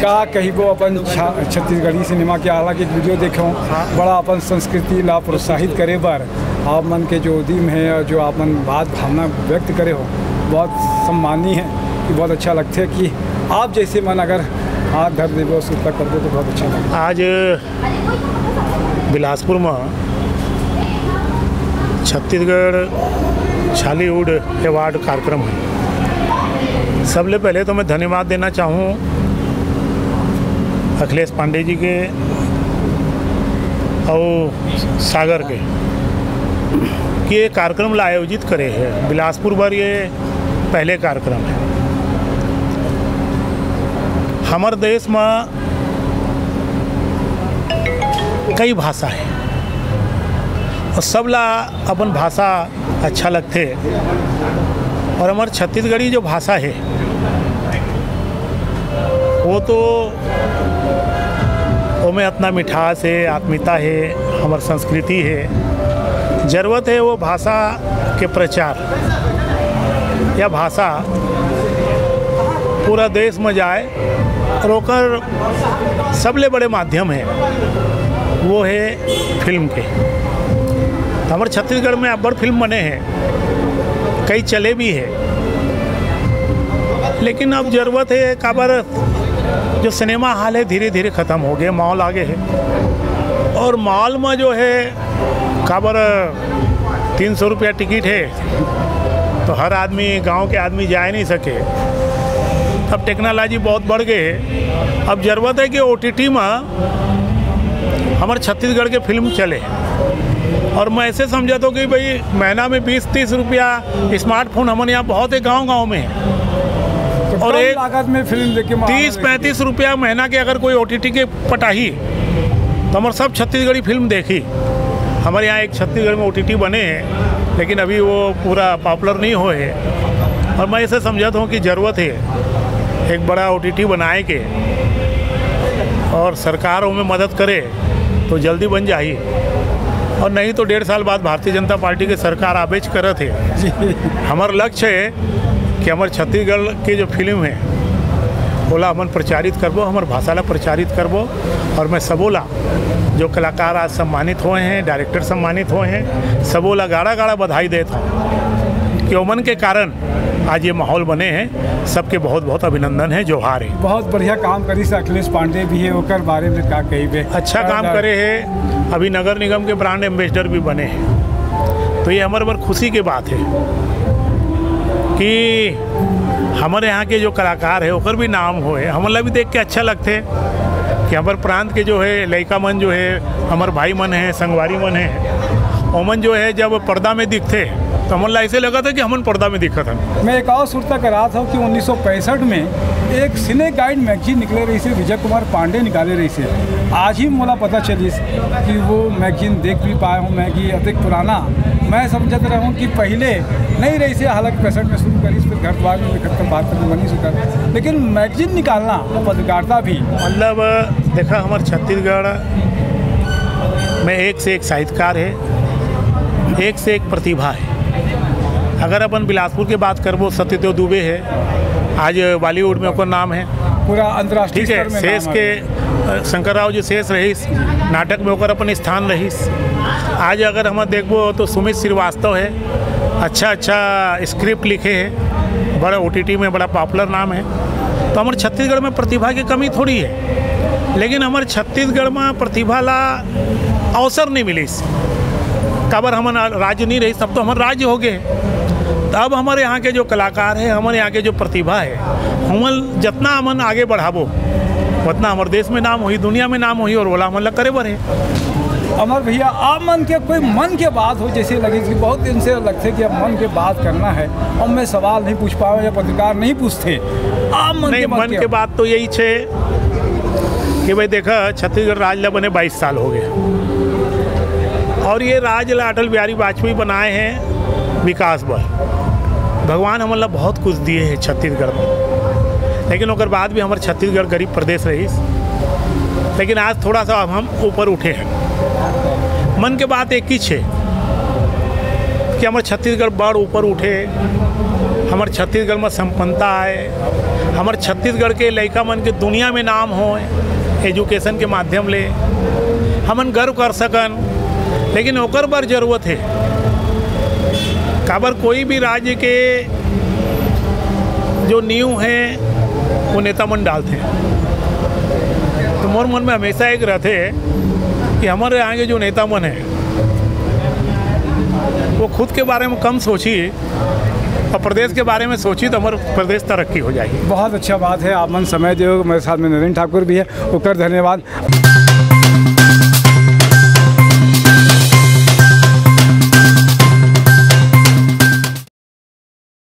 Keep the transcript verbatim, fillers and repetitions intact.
का कहिबो अपन छा-, छत्तीसगढ़ी सिनेमा के, हालांकि एक वीडियो देखे हो, बड़ा अपन संस्कृति ला प्रोत्साहित करे बर आप मन के जो उद्यम है और जो आप मन बात भावना व्यक्त करे हो, बहुत सम्माननीय है कि बहुत अच्छा लगथे कि आप जैसे मन अगर हाथ धर देबो, सुरता कर दो तो बहुत अच्छा लगता। आज बिलासपुर में छत्तीसगढ़ छालीवुड अवार्ड कार्यक्रम है। सबले पहले तो मैं धन्यवाद देना चाहूँ अखिलेश पांडे जी के और सागर के कि ये कार्यक्रम ला आयोजित करे है। बिलासपुर बर ये पहले कार्यक्रम है। हमर देश में कई भाषा है और सबला अपन भाषा अच्छा लगथे। और हमर छत्तीसगढ़ी जो भाषा है, वो तो ओमे अतना मिठास है, आत्मीयता है, हमर संस्कृति है। जरूरत है वो भाषा के प्रचार, या भाषा पूरा देश में जाए, और ओकर सबले बड़े माध्यम है, वो है फिल्म के। हमर छत्तीसगढ़ में अब्बड़ फिल्म बने हैं, कई चले भी है, लेकिन अब जरूरत है, काबर जो सिनेमा हॉल है, धीरे धीरे खत्म हो गए, मॉल आ गए हैं। और मॉल में जो है, काबर तीन सौ रुपया टिकट है, तो हर आदमी, गांव के आदमी जाए नहीं सके। अब टेक्नोलॉजी बहुत बढ़ गई है। अब जरूरत है कि ओटीटी में हमर छत्तीसगढ़ के फिल्म चले। और मैं ऐसे समझता हूँ कि भाई, महीना में बीस तीस रुपया स्मार्टफोन हमन यहाँ बहुत है, गांव गांव में है। तो और कम एक लागत में फिल्म देख के माहौल तीस पैंतीस रुपया महीना के अगर कोई ओटीटी के पटाही, तो हमर सब छत्तीसगढ़ी फिल्म देखी। हमर यहाँ एक छत्तीसगढ़ में ओटीटी बने हैं, लेकिन अभी वो पूरा पॉपुलर नहीं होए है। और मैं ऐसे समझता हूँ कि जरूरत है एक बड़ा ओटीटी बनाए के, और सरकार ओमे मदद करे तो जल्दी बन जाही, और नहीं तो डेढ़ साल बाद भारतीय जनता पार्टी के सरकार आबेच करत है। जी। हमर लक्ष्य है कि हमर छत्तीसगढ़ के जो फिल्म है, ओला हमन प्रचारित करबो, हमर भाषा ला प्रचारित करबो। और मैं सबो ला, जो कलाकार आज सम्मानित होए हैं, डायरेक्टर सम्मानित होए हैं, सबो ला गाड़ा गाड़ा बधाई देत हूँ कि ओमन के कारण आज ये माहौल बने हैं। सबके बहुत बहुत अभिनंदन है, जोहार है। बहुत बढ़िया काम करिस अखिलेश पांडे भी है, ओकर बारे में का कहिबे? अच्छा काम करे है। अभी नगर निगम के ब्रांड एम्बेसडर भी बने हैं, तो ये हमर बर खुशी की बात है कि हमर यहाँ के जो कलाकार है, ओकर भी नाम होए, हमन ला भी देख के अच्छा लगथे कि हमर प्रांत के जो है लइका मन जो है, हमर भाई मन है, संगवारी मन है, ओमन जो है जब पर्दा में दिखथे, तो हमन ला ऐसे लगत है कि हमन पर्दा में दिखत हन। मैं एक और सुरता करात हूँ कि उन्नीस सौ पैंसठ में एक सिने गाइड मैगजीन निकले रहिसे, विजय कुमार पांडे निकाले रहिसे। आज ही मोला पता चलिस कि वो मैगजीन देख भी पाए हूँ मैं, कि अतेक पुराना। मैं समझत रहूँ कि पहले नहीं रहिसे, हालांकि पैंसठ में शुरू करिस, फिर घर द्वार में खत्म, बात खत्म बनी सुकर, लेकिन मैगजीन निकालना, वो पत्रकारिता भी। मतलब, देखा, हमर छत्तीसगढ़ में एक से एक साहित्यकार है, एक से एक प्रतिभा है। अगर अपन बिलासपुर के बात करबो, सत्यदेव दुबे है, आज बॉलीवुड में ओकर नाम है। पूरा अंतर्राष्ट्रीय ठीक है, स्तर में शेष नाम के, है। अ, शंकर राव जी शेष रहिस, नाटक में ओकर अपन स्थान रहिस। आज अगर हम देखबो तो सुमित श्रीवास्तव है, अच्छा अच्छा स्क्रिप्ट लिखे है, बड़ा ओटीटी में बड़ा पॉपुलर नाम है। तो हमर छत्तीसगढ़ में प्रतिभा की कमी थोड़ी है, लेकिन हमर छत्तीसगढ़ में प्रतिभा ला अवसर नहीं मिलिस। काबर हमन राज्य नहीं रहिस, तब तो हमर राज्य हो गए। तब हमर यहाँ के जो कलाकार है, हमर यहाँ के जो प्रतिभा है, हमन जतना हमन आगे बढ़ाबो, उतना हमर देश में नाम होही, दुनिया में नाम होही, और ओला हमन ला करे बर है। अमर भैया, आप मन के कोई मन के बात हो, जैसे लगे कि बहुत दिन से लगथे कि अब मन के बात करना है, और मैं सवाल नहीं पूछ पावे या पत्रकार नहीं पूछथे, आप मन नहीं, के मन के बात तो यही छे कि भाई देखा, छत्तीसगढ़ राज ला बने बाईस साल हो गए, और ये राज ला अटल बिहारी वाजपेयी बनाए हैं विकास बर। भगवान हमन ला बहुत कुछ दिए हैं छत्तीसगढ़ में, लेकिन ओकर बाद भी हमर छत्तीसगढ़ गरीब प्रदेश रहिस। लेकिन आज थोड़ा सा अब हम ऊपर उठे हैं। मन के बात एक ही छे कि हमर छत्तीसगढ़ बड़ ऊपर उठे, हमर छत्तीसगढ़ में संपन्नता आए, हमर छत्तीसगढ़ के लइका मन के दुनिया में नाम होए एजुकेशन के माध्यम ले, हमन गर्व कर सकन। लेकिन ओकर बर जरूरत हे, काबर कोई भी राज्य के जो नींव हे वो नेता मन डालथे। तो मोर मन में हमेशा एक रहथे कि हमर यहाँ के जो नेता मन हे वो खुद के बारे में कम सोची और प्रदेश के बारे में सोची तो हमर प्रदेश तरक्की हो जाही। बहुत अच्छा बात है, आप मन समय दियो। मेरे साथ में नरेंद्र ठाकुर भी है, ओकर धन्यवाद।